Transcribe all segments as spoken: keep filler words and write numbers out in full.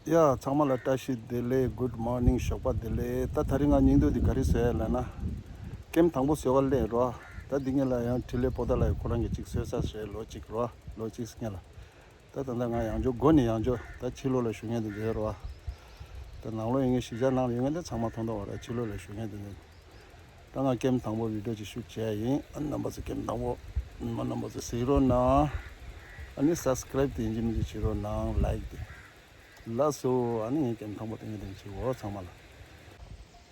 ཡ། ཚང་མ་ལ་བཀྲ་ཤིས་བདེ་ལེགས། Good morning། ཞོགས་པ་བདེ་ལེགས། ད་དེ་རིང་ང་སྙིང་སྡུག་འདི་ག་རེ་བཟོས་ཡ་ལབ་ན། ཀེམ་དང་པོ་བཟོ་ག་སླེབས་རོ། ད་འདི་ངེད་ལ་ཡང་འཕྲིན་ལས་པོ་ཏཱ་ལ་ཡི་ཁོ་རང་གིས་གཅིག་བཟོས་ས་རེད། ལོ་གཅིག་རོ། ལོ་གཅིག་སྔོན་ལ། ད་ད་ལྟ་ང་ཡང་བསྐྱར་སྒོ་ནས་ཡང་བསྐྱར་ད་ཕྱི་ལོགས་ལ་ཞུ་མཁན་དེ་འདྲ་རོ། ད་ནང་ལོགས་ཡོད་མཁན་གཞིས་ཆགས་ནང་ལ་ཡོད་མཁན་དེ་ཚང་མ་མཐོང་མཐོང་བ་རེད། ཕྱི་ལོགས་ལ་ཞུ་མཁན་དེ་འདྲ། ད་ང་ཀེམ་དང་པོ་བི་ཌིའོ་ཅིག་ཤུཊ་བྱས་ཡིན། ཨ་ནི་རྣམ་པ་ཚོ་ཀེམ་དང་པོ་མ་རྣམ་པ་ཚོ་གཟིགས་རོགས་གནང་། ཨ་ནི་སབ་སི་ཀ་རེབ་དེ་ཡིན་གཅིག་མིན་གཅིག་བྱེད་རོགས་གནང་། ལའིཀ་དེ། ལགས་སོ། ཨ་ནི་ངས་ཀེམ་དང་པོ་དེ་ངས་དེ་བྱེད་འོ་ཚང་མ་ལ།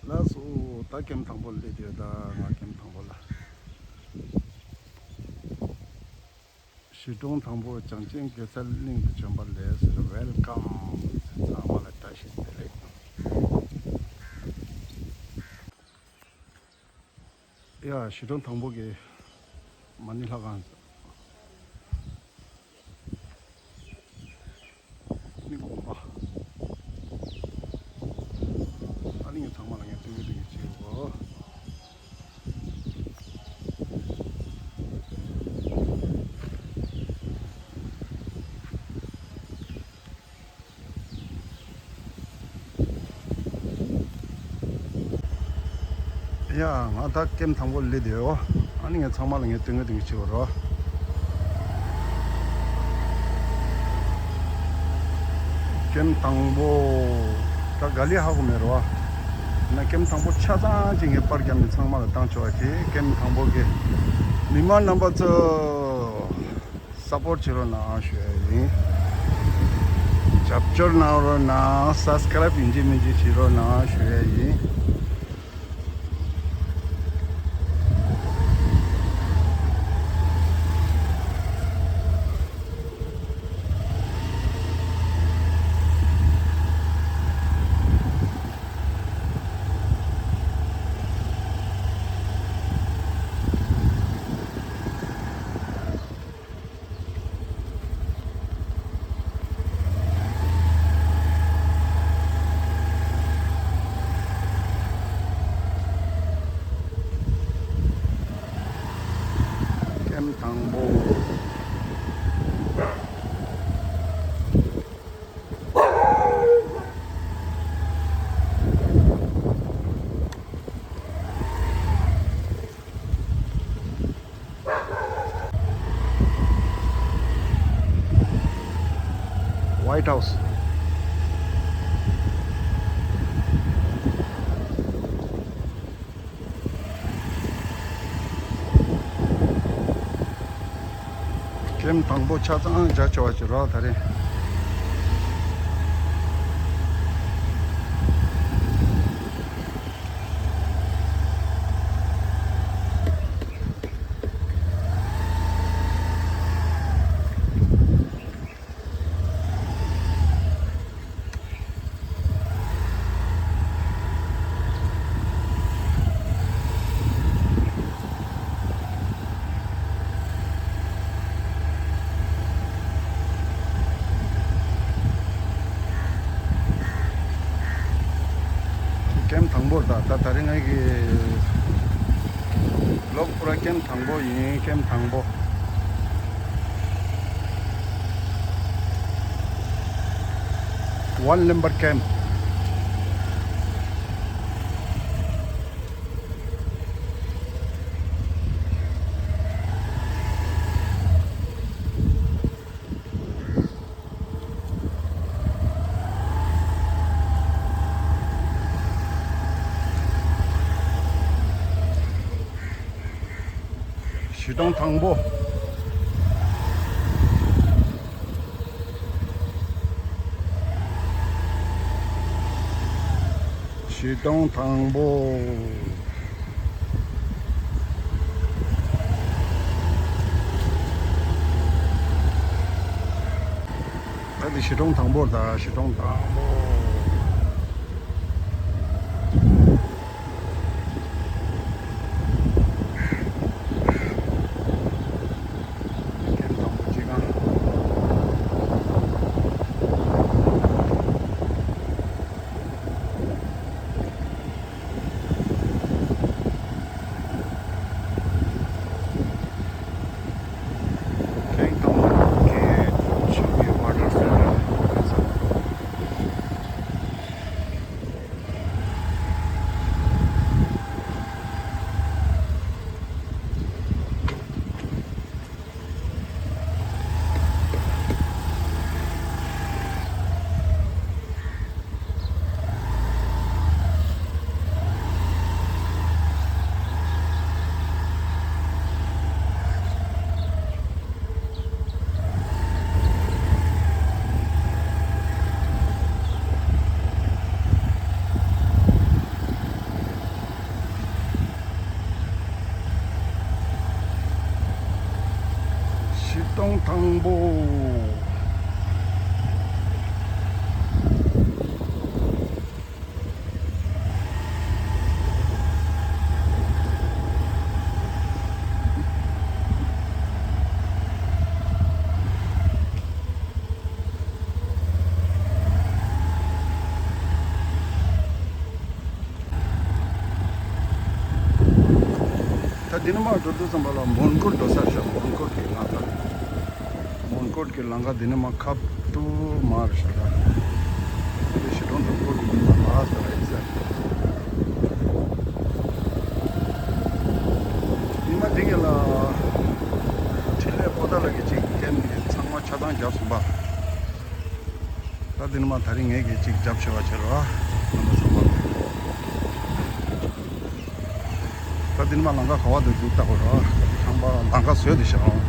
ལགས་སོ། ད་ཀེམ་དང་པོ་སླེབས་ཡོད། ད་ང་ཀེམ་དང་པོ་ལ། གཞིས་གྲོང་དང་པོ་བྱང་ཆེན་དགེ་རྩ་གླིང་དུ་བྱོན་པ་ལེགས་ཟེར། ཝེལ་ཀམ། ཚང་མ་ལ་བཀྲ་ཤིས་བདེ་ལེགས། ཡ། གཞིས་གྲོང་དང་པོ་གི་མ་ཎི་ལྷ་ཁང་། ཨ་ནི་དགོན་པ། ཨ་ནི་ངས་ཚང་མ་ལ་ངས་སྟོན་གི་སྟོན་གི་བྱེད་གོ། ཡ། ང་ད་ཀེམ་དང་པོ་སླེབས་བསྡད་ཡོད། ཨ་ནི་ངས་ཚང་མ་ལ་ངས་སྟོན་གི་སྟོན་གི་བྱེད་གོ་རོ། ཀེམ་དང་པོ། ད་ག་ལེ་ཧ་གོ་མེད་རོ། ན་ཀེམ་དང་པོ་ཆ་ཚང་ཅིག་ངས་པར་བརྒྱབ་ནས་ཚང་མ་ལ་བཏང་ཆོག་པ་བྱེད། ཀེམ་དང་པོ་གི་མི་མང་རྣམ་པ་ཚོ། སབ་པོརཊ་བྱེད་རོགས་གནང་ཞུ་ཡ་ཡིན། རྒྱབ་སྐྱོར་གནང་རོགས་གནང་། སབ་སི་ཀ་རེབ་ཡིན་གཅིག་མིན་གཅིག་བྱེད་རོགས་གནང་ཞུ་ཡ་ཡིན། ཀེམ་དང་པོ། White House. ཀེམ་དང་པོ་ཆ་ཚང་རྒྱ་ཆེ་བ་ཞིག་རག་ད་རེད། ཀེམ་དང་པོ་རེད་ད། ད་ད་རིང་ངའི་གི་ལོག་པུ་ར་ཀེམ་དང་པོ་ཡིན། ཀེམ་དང་པོ། One number camp. གཞིས་གྲོང་དང་པོ། གཞིས་གྲོང་དང་པོ། ད་འདི་གཞིས་གྲོང་དང་པོ་རེད་ད། གཞིས་གྲོང་དང་པོ། ཀེམ་དང་པོ་སྤྱི་ཁང་། ཀེམ་དང་པོ་གི་ཆུ་བའི་ཝ་ཊར་སེན་ཊར་ག་ས། འདི་ནས་མར་འགྲོ་དུས་ཙམ་པ་ལ་མོན་གྷོ་འགྲོ་ས་རེད་ཤག་མོན་གྷོ་གི་ལམ་ཁ། མོན་གྷོ་གི་ལམ་ཁ་འདི་ནས་མར་ཁ་ཐུག་མར་རེད་ཤག་འདི་ཞི་གྲོང་དང་མོན་གྷོ་གི་མི་མང་ལ་ཟེར་བ་ཡིན་ས་རེད། ཉི་མ་འདི་གི་ལ་འཕྲིན་ལས་པོ་ཏཱ་ལ་གི་ཅིག་འཐེན་ནས་ཚང་མ་ཆ་ཚང་བརྒྱབ་སོང་པ། ད་འདི་ནས་མར་ད་རིང་ངས་གི་ཅིག་རྒྱབ་ཆེ་བ་བྱེད་རོགས་རྣམ་པ་ཚང་མ། ད་འདི་ནས་མར་ལམ་ཁ་ག་བ་འདུག་འདུག་ལྟ་དགོས་རོགས། ཁང་པ་ལམ་ཁ་བཟོས་ཏེ་བཞག་འོང་།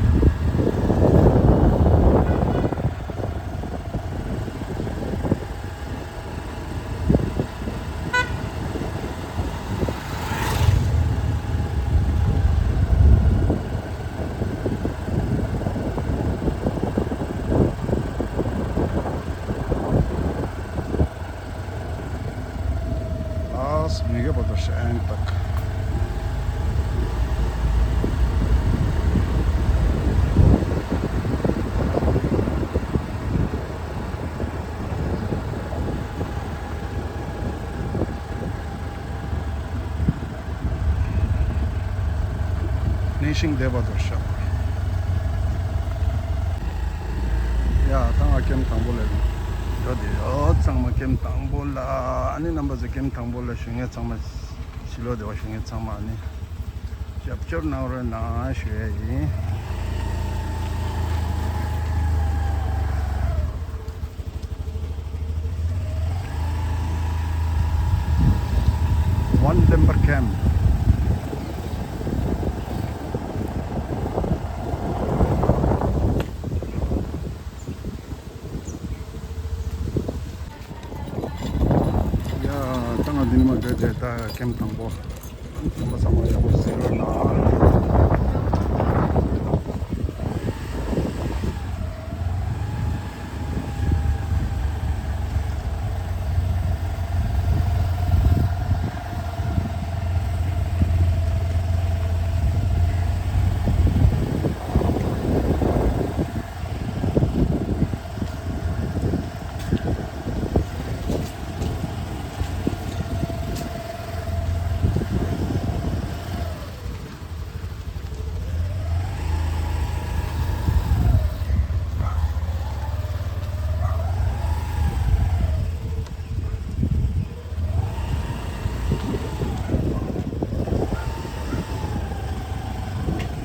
ལགས་མི་དགེ་བ་དང་ཤན་སྟག་ནས་ཤིང་བསྡད་པ་དང་ཤག་ཡ་ད་ང་ཀེམ་དང་པོ་ལ་འགྲོ་དེ་ཡོད། ཚང་མ་ཀེམ་དང་པོ་ལ་ཨ་ནི་རྣམ་པ་ཚོ་ཀེམ་དང་པོ་ལ་བཞུགས་མཁན་ཚང་མ་ཕྱི་ལོགས་བསྡད་པ་བཞུགས་མཁན་ཚང་མ་ཨ་ནི་རྒྱབ་སྐྱོར་གནང་རོགས་གནང་ཞུ་ཡ་ཡིན། One Lember Camp. ཡ། ད་ང་འདི་ནས་མར་བསྡད་བསྡད་ད་ཀེམ་དང་པོ། ཚང་མ་ཚང་མ་ཡག་པོ་གཟིགས་རོགས་གནང་།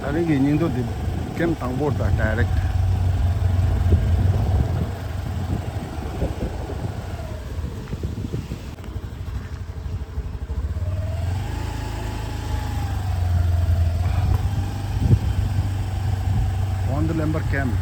ད་རིང་གི་སྙིང་སྟོབས་འདི་ཀེམ་དང་པོ་དང་ཌའི་རེག One Lember Camp.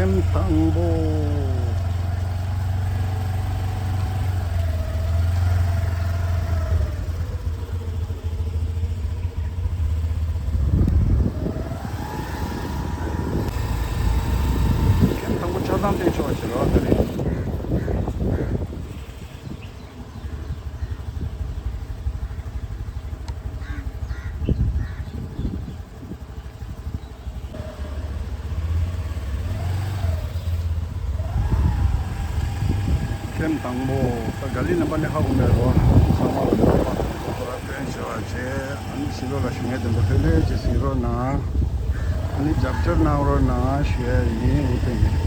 ཀེམ་དང་པོ། ཀེམ་དང་པོ་ཆ་ཚང་བསྟན་ཆོག་ཕྱིར་རོགས་ད་རེད། ཀེམ་དང་པོ། ད་ག་ལི་ནང་པ་ནས་ཧ་གོ་མེད་རོ། ཚང་མ་ལ་ཡོད་པ་དང་པོ་ཁོ་ར་སྟོན་བྱེད་པ་བྱས། ཨ་ནི་ཕྱི་ལོགས་ལ་ཞུ་མཁན་དེ་ཚོ་ལྷོད་ལྷོད་ཅིག་གཟིགས་རོགས་གནང་། ཨ་ནི་རྒྱབ་སྐྱོར་གནང་རོགས་གནང་ཞུ་ཡ་ཡིན། འོ་དེ་ཡིན།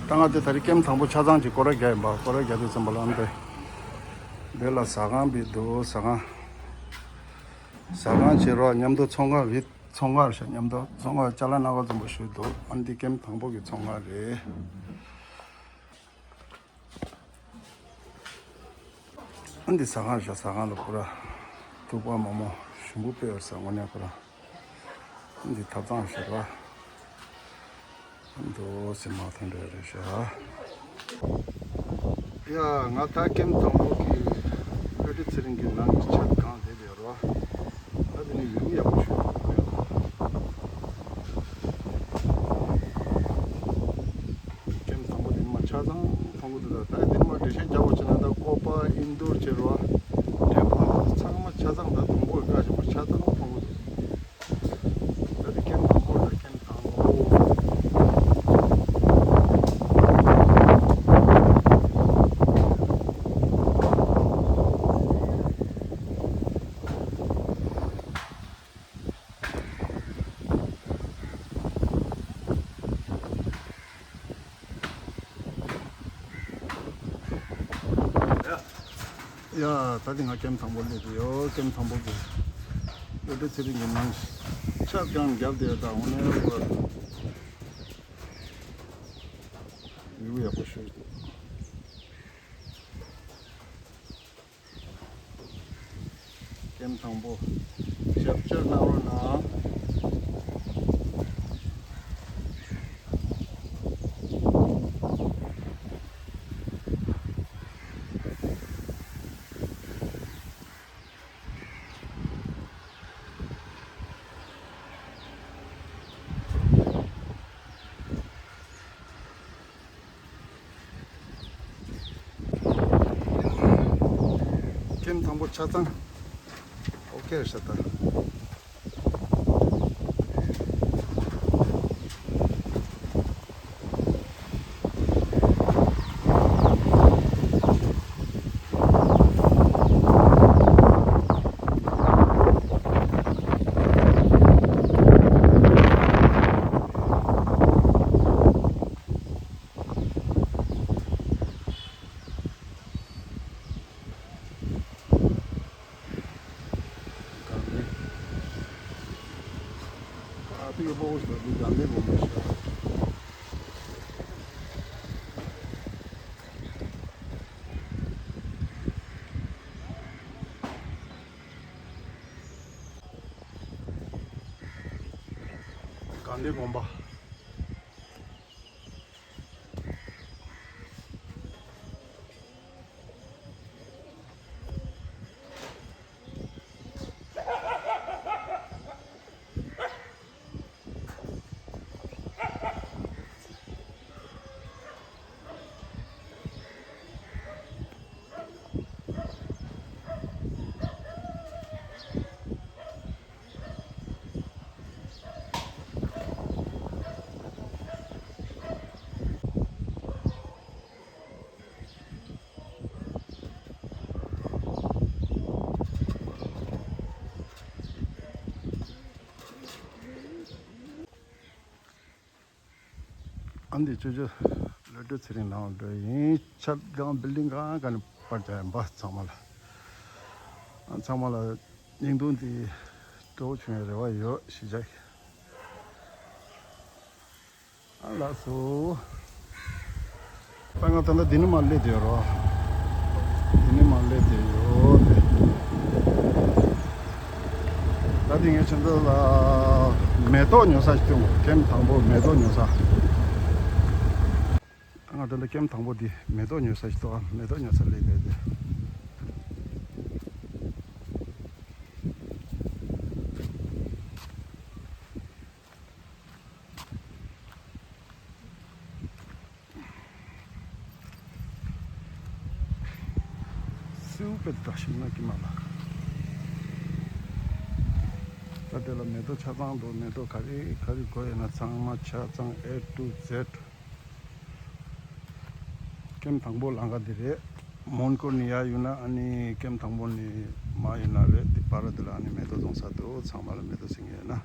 ད་ང་དེ་ད་རེས་ཀེམ་དང་པོ་ཆ་ཚང་གི་སྐོར་ར་རྒྱག་ཡིན་པ། སྐོར་ར་རྒྱག་དུས་ཙམ་པ་ལ་འདི་འདི་ལ་ཟ་ཁང་བི་འདུག་ཟ་ཁང་། ཟ་ཁང་བྱེད་རོགས། མཉམ་དུ་ཚོང་ཁང་བི་ཚོང་ཁང་ཤ་མཉམ་དུ་ཚོང་ཁང་ཅ་ལག་སྣ་ཁ་འཛོམས་པོ་ཞིག་འདུག་ཨ་འདི་ཀེམ་དང་པོ་གི་ཚོང་ཁང་རེད། ཨ་འདི་ཟ་ཁང་ཤ་ཟ་ཁང་ལ་ཁོ་ར་ཐུག་པ་མོག་མོག་ཞིམ་པོ་དཔེ་ཡོད་ས་དངོས་གནས་ཁོ་ར། ཨ་འདི་ཐབ་ཚང་ཤ་ར། འདུག་སེ་མ་ཐོན་འདྲ་རེད་ཤག་ཡ། ང་ད་ཀེམ་དང་པོ་གི་བློ་གྲོས་ཚེ་རིང་གི་ནང་གི་ཆ་གང་དེ་བསྡད་རོ། ད་དེ་ནི་ཡུལ་ཡག་པོ་ཞིག་ཡོད། ཀེམ་དང་པོ་དེ་ནི་མ་ཆ་ཚང་མཐོང་གི་འདུག་ད་ད་དེ་ནི་མ་འགྲེལ་བཤད་རྒྱག་པ་བྱས་ན་ད་ཀོ་པ་ཨིན་དུར་བྱེད་རོ། འདྲེན་པ་ཚང་མ་ཆ་ཚང་ད་དང་པོ་དགའ་ཞིང་མ་ཆ་ཚང་མཐོང་གི་འདུག་ད་དེ་ཀེམ་དང་པོ་རེད། ཀེམ་དང་པོ། ཡ། ད་དེ་ང་ཀེམ་དང་པོ་སླེབས་ཡོད། ཀེམ་དང་པོ་གི་བློ་གྲོས་ཚེ་རིང་གི་ནང་ཆབ་ཀྱང་བརྒྱབ་བསྡད། ད་འོ་ནས་བར་ཡུལ་ཡག་པོ་ཞིག་འདུག་ཀེམ་དང་པོ་ཞབས་ཕྱི་གནང་རོགས་གནང་། ཀེམ་དང་པོ་ཆ་ཚང་ཨོ་ཁེ་རེད་ཤག་ད། དགའ་ལྡན་དགོན་པ། ཨ་འདི་ཅོ་ཅོ་བློ་གྲོས་ཚེ་རིང་ནང་འགྲོ་ཡིན། ཆབ་སྒང་བིལ་ཌིང་གང་ག་ནས་པར་རྒྱག་ཡིན་པ། ཚང་མ་ལ་ཨ་ཚང་མ་ལ་བརྙན་ཐུང་འདི་སྤྲོ་བོ་བྱུང་བའི་རེ་བ་ཡོད། གཞིས་ཆགས། ཨ་ལགས་སོ། ད་ང་ད་ལྟ་འདི་ནས་མར་སླེབས་བསྡད་ཡོད་རོ། སླེབས་བསྡད་ཡོད་དེ། ད་དེ་ངས་ཁྱེད་ཚོ་ལ་མེ་ཏོག་ཉོ་ས་ཞིག་སྟོན་དགོས། ཀེམ་དང་པོ་མེ་ཏོག་ཉོ་ས། ང་དེ་ལ་ཀེམ་དང་པོ་འདི་མེ་ཏོག་ཉོ་ས་ཞིག་འདུག་ཨ། མེ་ཏོག་ཉོ་ས་སླེབས་བསྡད་དེ། སེའུ་དཔེ་འདྲ་ཞིག་ན་ཀི་མ་ལ། ད་དེ་ལ་མེ་ཏོག་ཆ་ཚང་འདུག་མེ་ཏོག་ག་རེ་ག་རེ་དགོས་ཡོད་ན་ཚང་མ་ཆ་ཚང་A to Z། ཀེམ་དང་པོ་ལམ་ཁ་འདི་རེད། མོན་གྷོ་ནས་ཡར་ཡོང་ན་ཨ་ནི་ཀེམ་དང་པོ་ནས་མར་ཡོང་ན་རེད། དེ་བར་དེ་ལ་ཨ་ནི་མེ་ཏོག་བཙོང་ས་འདུག་ཚང་མ་ལ་མེ་ཏོག་ཟིན་ཡོད་ན།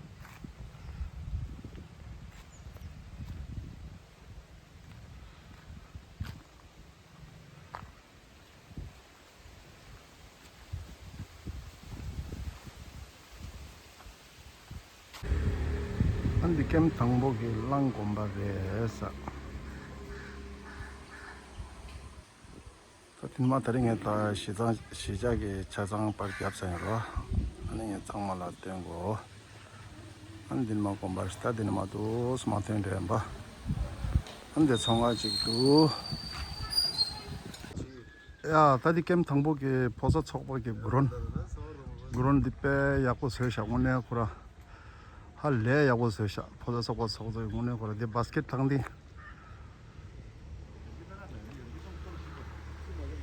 ཨ་འདི་ཀེམ་དང་པོ་གི་གླང་དགོན་པ་རེད་ས། ད་དེ་མ་ད་རིང་ངས་ད་གཞིས་ཚང་གཞིས་ཆགས་ཀྱི་ཆ་ཚང་པར་བརྒྱབ་ས་ཡིན་རོ། ཨ་ནི་ངས་ཚང་མ་ལ་སྟོན་གོ། ཨ་ནི་འདི་ནི་མ་དགོན་པ་ཞིག་ད་འདི་ནི་མ་འདུག་སུ་མ་ཐོན་འདྲེན་པ། ཨ་ནི་འདི་ཚོང་ཁང་ཅིག་འདུག་ཡ་ད་འདི་ཀེམ་དང་པོ་གི་ཕོ་གསར་ཚོགས་པ་གི་གུ་རོན། གུ་རོན་འདི་དཔེ་ཡག་པོ་བཟོས་ཤག་དངོས་གནས་ཁོ་ར། ཧ་ལས་ཡག་པོ་བཟོས་ཤག་ཕོ་གསར་ཚོགས་པ་ཚོགས་གཙོ་ཡི་དངོས་གནས་ཁོ་ར་འདི་བཱ་སི་ཀེད་ཐང་འདི།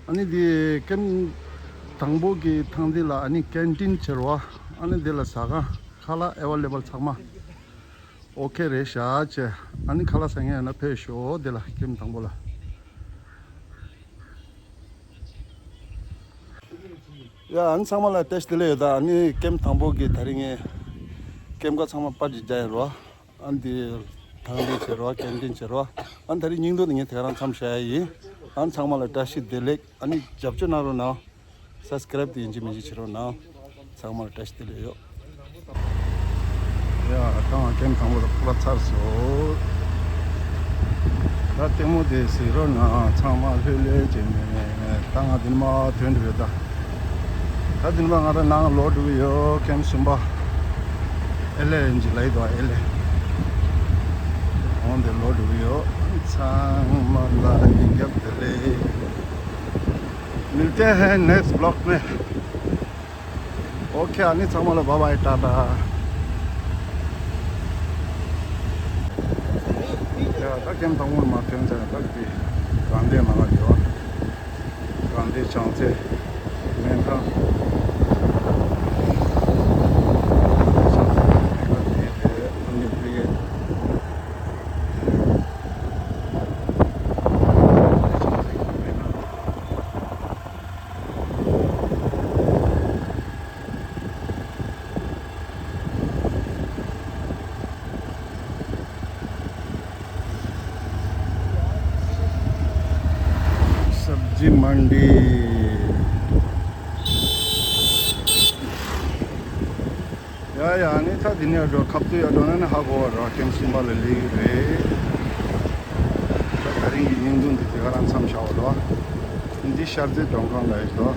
ཨ་ནི་འདི་ཀེམ་དང་པོ་གི་ཐང་འདི་ལ་ཨ་ནི་ཀེན་ཊིན་བྱེད་རོགས། ཨ་ནི་འདི་ལ་ཟ་ཁང་ཁ་ལག་ཨེ་ཝེ་ལེ་བལ་ཚང་མ་ཨོ་ཁེ་རེད་ཤག་ཅེ། ཨ་ནི་ཁ་ལག་ཟ་མཁན་ཡོད་ན་ཕེབས་ཤོག་འདི་ལ་ཀེམ་དང་པོ་ལ། ཡ་ཨ་ནི་ཚང་མ་ལ་བཀྲ་ཤིས་བདེ་ལེགས་ཡོད། ད་ཨ་ནི་ཀེམ་དང་པོ་གི་ད་རིང་ངས་ཀེམ་ཁ་ཚང་མ་པར་ཅིག་རྒྱག་ཡིན་རོགས། ཨ་འདི་ཐང་འདི་བྱེད་རོགས། ཀེན་ཊིན་བྱེད་རོགས། ཨ་ད་རིང་སྙིང་དོན་དེ་ངས་དེ་ག་རང་མཚམས་བཞག་ཡ་ཡིན། ཨ་ཚང་མ་ལ་བཀྲ་ཤིས་བདེ་ལེགས། ཨ་ནི་རྒྱབ་སྐྱོར་གནང་རོགས་གནང་། སབ་སི་ཀེ་རེབ་དེ་ཡིན་གཅིག་མིན་གཅིག་བྱེད་རོགས་གནང་། ཚང་མར་བཀྲ་ཤིས་བདེ་ལེགས་ཡོད། ཡ་ད་ང་ཀེམ་དང་པོ་ལ་སྐོར་ར་ཚར་སོང་། ད་ལྟད་མོ་དེ་གཟིགས་རོགས་གནང་། ཚང་མ་ལྷོད་ལྷོད་བྱས་ནས་ད་ང་འདི་ནས་མར་ཐོན་འགྲོ་ཡོད་ད། ད་འདི་ནས་མར་ང་རང་ནང་ལོག་འགྲོ་གི་ཡོད། ཀེམ་གསུམ་པ་ཨེ་ལེ་ཡིན་གཅིག་ལ་ཡི་དོ་ཨེ་ལེ། འོང་དེ་ལོག་འགྲོ་གི་ཡོད། ཚང་མ་ལ་ཡིན་རྒྱབ་བདེ་ལེགས། मिलते हैं next blog में। ཨོ་ཁེ། ཨ་ནི་ཚང་མ་ལ་བཱའི་བཱའི་ཏཱ་ཏཱ། ཡ་ད་ཀེམ་དང་པོ་མར་ཐོན་ཚར། ད་འདི་དགའ་ལྡན་ནང་ལ་ཡོད། དགའ་ལྡན་བྱང་རྩེ་སྨན་ཁང་། བྱང་རྩེ་སྨན་ཁང་དེ་དེ་ཨ་ནི་ཕ་གི། सब्जी मंडी। ཡ་ཡ། ཨ་ནི་ད་འདི་ནས་འགྲོ། ཁབ་ཏུ་ཡར་འགྲོ་ན་ནི་ཧ་གོ་བ་ར། ཀེམ་གསུམ་པ་ལ་སླེབས་ཀྱི་རེད། ད་དེ་རིང་གི་བརྙན་ཐུང་འདི་དེ་ག་རང་མཚམས་བཞག་པ་ར། འདི་ཤར་རྩེ་མགྲོན་ཁང་ལ་ཡོད་དོ།